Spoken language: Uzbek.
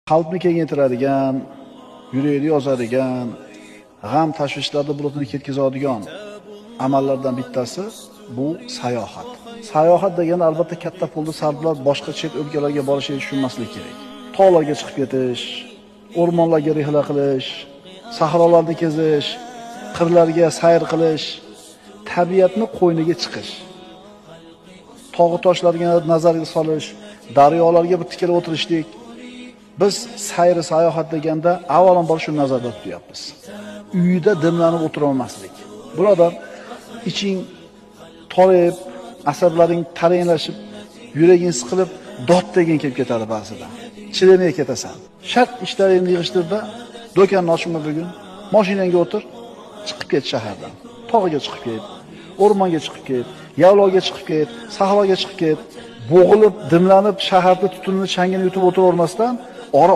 Qalbni kengaytiradigan, yurakni yozadigan, g'am tashvishlarni bulutini ketkazadigan amallardan bittasi bu sayohat. Sayohat degani albatta katta pulni sarflab boshqa chet o'lkalarga borishni tushunmaslik kerak. Tog'larga chiqib ketish, o'rmonlarga rihla qilish, sahrolarni kezish, qirlarga sayr qilish, tabiatni qo'yniga chiqish, tog' toshlarga nazar solish, daryolarga bir tikilib o'tirishlik. Biz sayr sayohat deganda avvalambor shuni nazarda tutyapmiz. Uyda dimlanib o'tira olmaslik. Birodar, iching torayib, asablaring taranglashib, yuraging siqilib, dod degan kelib ketadi ba'zida. Chidamay ketasan. Shart ishlaringni yig'ishtirda, do'konni ochma bugun, mashinangga o'tir, chiqib ket shahardan. Tog'ga chiqib ket, o'rmonga chiqib ket, yaylovga chiqib ket, sahroga chiqib ket. Bo'g'ilib, dimlanib, shaharda tutunini, changini yutib o'tiravermasdan, ora